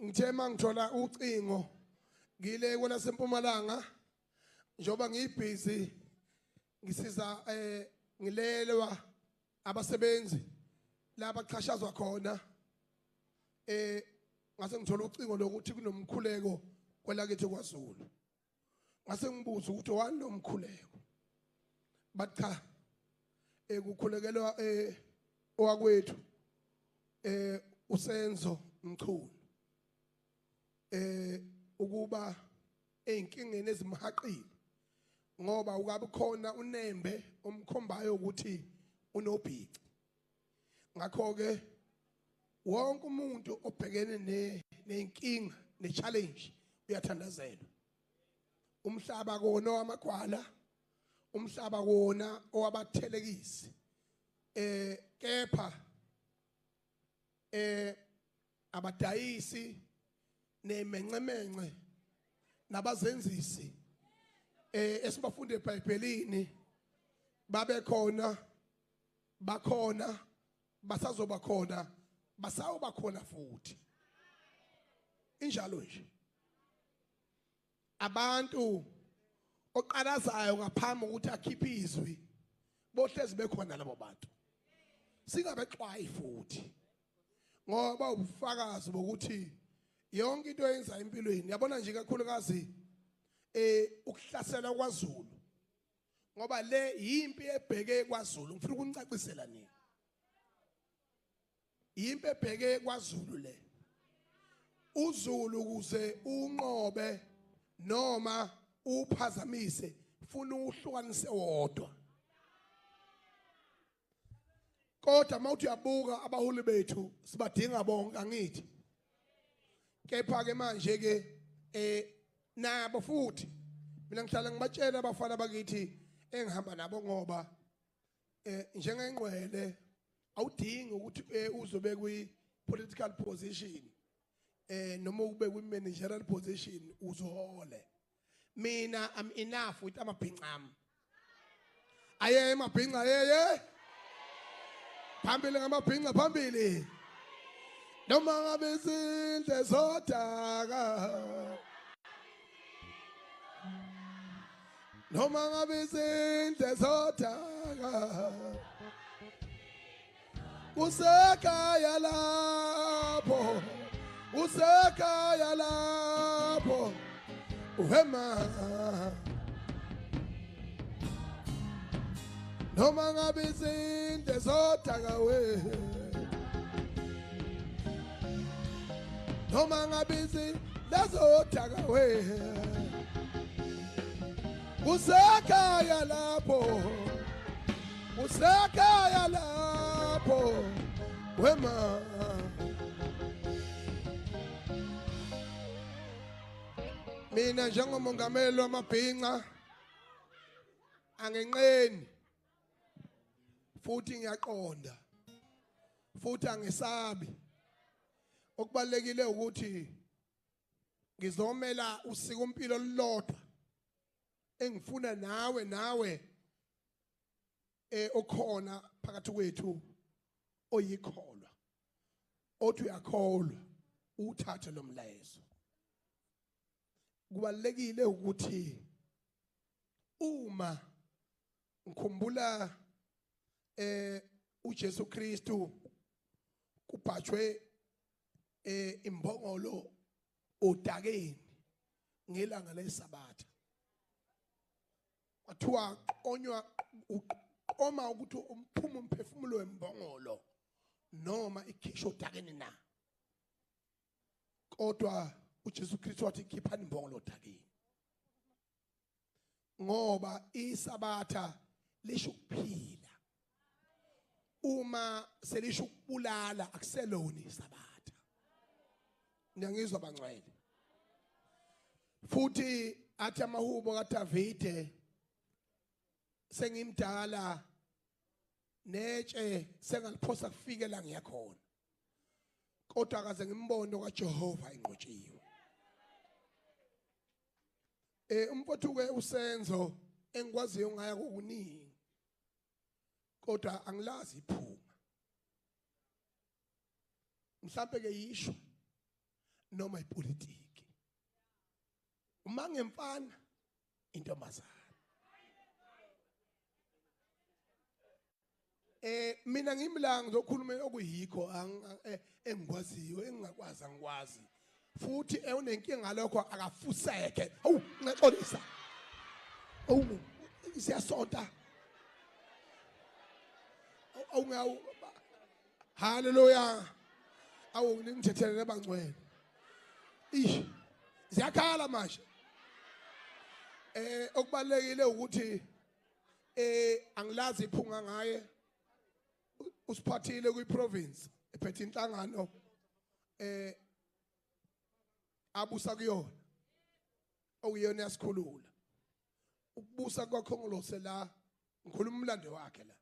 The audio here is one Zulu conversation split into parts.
Ngithe mangithola ucingo ngile kwelasempumalanga njengoba ngiyibhizi ngisiza ngilelwa abasebenzi laba xhashazwa khona ngase ngithola ucingo lokuthi kunomkhuleko kwelakithi kwaZulu. Ngase ngibuza ukuthi wani lo mkhuleko, bathi cha ekukhulekelwa owakwethu uSenzo Mchunu ukuba einkingeni ezimhaqile ngoba ukabe khona unembe omkhombayo ukuthi unobhici. Ngakho ke wonke umuntu obhekene nenkinga ne-challenge uyathandazelwa. Umhlaba kona owamagwala, umhlaba wona owabathelekisi, kepha abadayisi nemencemenxe nabazenzisi esibafunde eBhayibhelini babe khona, bakhona, basazoba khona, basawuba khona futhi. Injalo nje. Abantu oqalazayo ngaphambi ukuthi akhiphe izwi bohlezi bekhona labo bantu. Singabexwayi futhi ngoba ubufakazi bokuthi yonke into eyenza empilweni, yabona nje kakhulukazi ukuhlasela kwaZulu, ngoba le yimpi ebheke kwaZulu. Ngifuna ukunicacisela nini yimpi ebheke kwaZulu le. uZulu ukuze unqobe noma uphazamise funa uhlukanise wodwa. Kodwa mawuthi uyabuka abaholi bethu sibadinga bonke, angithi? Kepha ke manje ke nabo futhi mina ngihlala ngibatshela abafana bakithi engihamba nabo, ngoba njengengqwele awudingi ukuthi uzobe kwi political position noma ube kwi managerial position uzohole. Mina I'm enough with amabhinca ami. Aye amabhinca yeye phambili ngamabhinca phambili, noma ngabe izindle zodaka, noma ngabe izindle zodaka, kusekhaya lapho, kusekhaya lapho wema, noma ngabe izindle zodaka we, noma ngabe izindle zodaka we, kusekhaya lapho, kusekhaya lapho wema. Mina njengomongameli wamabhinca angenqeni futhi ngiyaqonda futhi angisabi. Okubalekile ukuthi ngizomela usiko impilo olulodwa engifuna nawe nawe okhona phakathi kwethu oyikholwa othi uyakholwa uthathe lo mlayezo. Kubalekile ukuthi uma ngikhumbula uJesu Kristu kubhajwe imbongolo odakeni ngelanga leSabatha, kwathiwa qonywa uqoma ukuthi umphuma umphefumulo wembongolo noma ikhishwe odakeni na. Kodwa uJesu Kristu wathi khiphani imbongolo odakeni, ngoba iSabatha lisho ukuphila, uma selisho ukubulala akuselona iSabatha. Ngiyangizwa bangcwele. Futhi athi amahubo kaDavide, sengimdala netshe sengaliphosa kufike la ngiyakhona, kodwa akaze ngimbone kaJehova enqotshiwe. Umfowethu ke uSenzo engikwaziyo ngaya kokuningi, kodwa angilazi iphunga. Mhlambe ke yisho noma ipolitiki. Uma ngemfana intombazana. Mina ngimla ngizokhuluma okuyikho engikwaziyo, engingakwazi angikwazi. Futhi unenkinga ngalokho akafuseke. Awu, ngiyaxolisa. Awu, siyasonta. Awu, hallelujah. Awu, ningithethelele bangcwele. Ish, ziyakhala manje. Okubalekile ukuthi angilazi iphunga ngaye. Usiphathile kwi-province ephethe inhlangano abusa kuyona okuyona yasikhulula. Ukubusa kwaKhongolose la, ngikhuluma umlando wakhe la,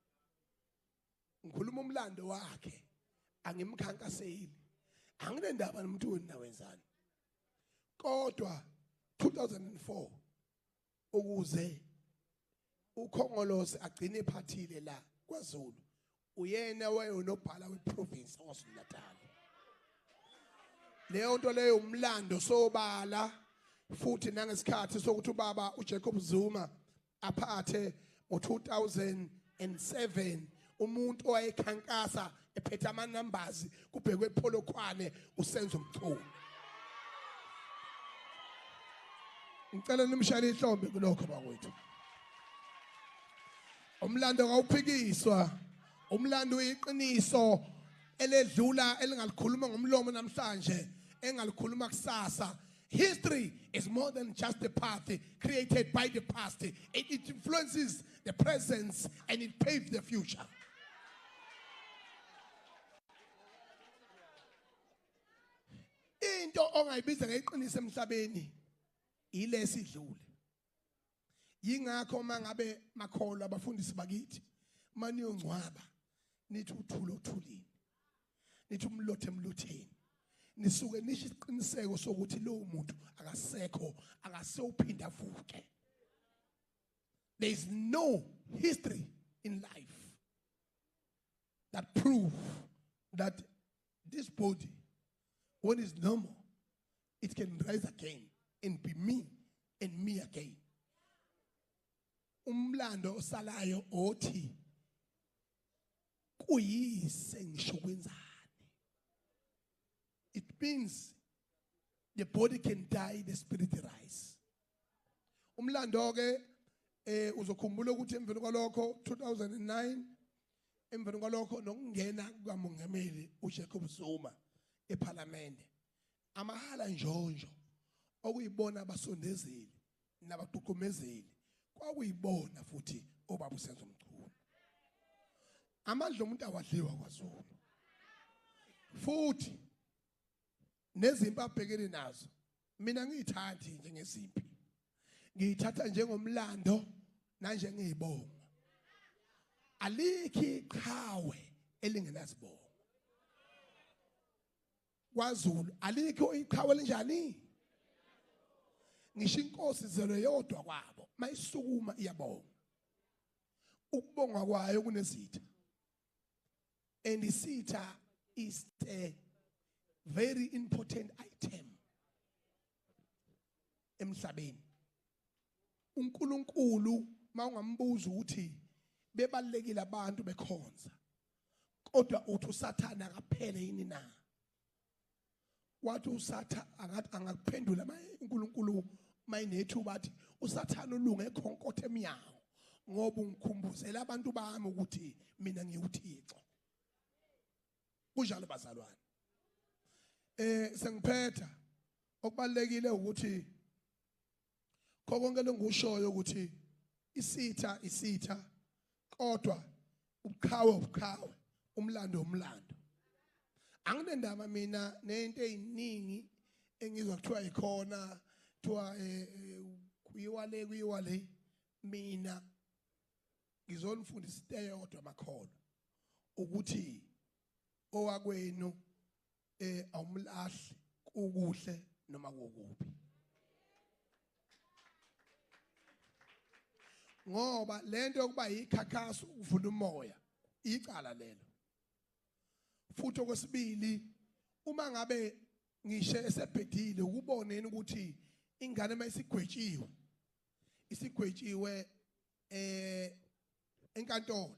ngikhuluma umlando wakhe, angimkhankaseli, anginendaba nomuntu wena wenzani, kodwa 2004 ukuze uKhongolose agcine ephathile la kwaZulu, uyena wayonobhala weprovince waKwaZulu Natal. Leyo nto leyo umlando sobala. Futhi nangesikhathi sokuthi ubaba uJacob Zuma aphathe ngo-2007, umuntu owayekhankasa ephethe ama-numbers kubhekwe ePolokwane uSenzo Mchunu. Ngicela nimshayele ihlombe kulokho bakwethu. Umlando kawuphikiswa, umlando uyiqiniso eledlula elingalikhuluma ngomlomo namhlanje, engalikhuluma kusasa. History is more than just a path created by the past. It influences the present and it paves the future. Into ongayibiza ngeqiniso emhlabeni ilesidlule. Yingakho mangabe makholwa abafundisi bakithi maniyongcwaba nithi uthulo othulini, nithi umlothe emlotheni, nisuke nisho isiqiniseko sokuthi lowo muntu akasekho, akasewuphinda avuke. There is no history in life that prove that this body, when it's normal, it can rise again and be me and me again. Umlando osalayo othi kuyise ngisho kwenzani. It means the body can die, the spirit rise. Umlando ke uzokhumbula ukuthi emveni kwalokho 2009, emveni kwalokho nokungena kukamongameli uJacob Zuma eParliament, amahala njonjo okuyibona abasondezeli nabagqugqumezeli kwakuyibona futhi obaba uSenzo Mchunu. Amandla omuntu awadliwa kwaZulu, futhi nezimpi abhekene nazo mina ngiyithathi njengezimpi, ngiyithatha njengomlando nanjengezibongo. Alikho iqhawe elingenazibongo kwaZulu, alikho iqhawe elinjani. Ngisho inkosi zelwe yodwa kwabo mayisukuma iyabonga, ukubonga kwayo kunezitha, and isitha is a very important item emhlabeni. uNkulunkulu mawungambuza ukuthi bebalekile abantu bekhonza, kodwa uthi uSathana akaphele yini na? Wathi uSathana angathi angakuphendula uNkulunkulu mayinethuba athi uSathana ulunge ekhonkotha emnyango, ngoba ungikhumbuzela abantu bami ukuthi mina ngiwuThixo. Kunjalo bazalwane. Sengiphetha, okubalekile ukuthi konke lengikushoyo ukuthi isitha isitha, kodwa ubuqhawe ubuqhawe, umlando umlando. Anginendaba mina nento eziningi engizwa kuthiwa ikhona, kuthiwa kuyiwa le kuyiwa le. Mina ngizonifundisa into eyodwa makholwa, ukuthi owakwenu awumlahli kukuhle noma kukubi, ngoba lento yokuba yikhakhasi ukuvula umoya icala lelo. Futhi okwesibili, uma ngabe Ngisho esebhedile ukuboneni ukuthi ingane mayisigwetshiwe, isigwetshiwe enkantolo,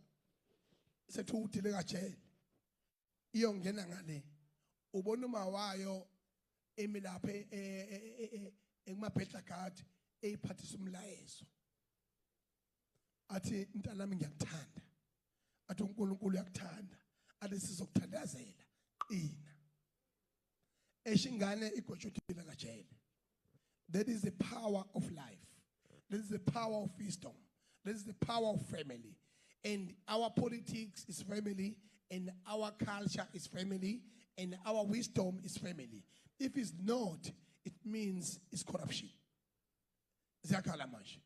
sethuthile kajele, iyongena ngale, ubona uma wayo emi lapha ekumabhedla guard, eyiphathisa umlayezo, athi, "Mntanami, ngiyakuthanda." Athi, "uNkulunkulu uyakuthanda." Athi, "Sizokuthandazela, qina." Esho ingane igwetshuthile kajele. That is the power of life. That is the power of wisdom. That is the power of family. And our politics is family, and our culture is family, and our wisdom is family. If it's not, it means it's corruption. Ziyakhala manje.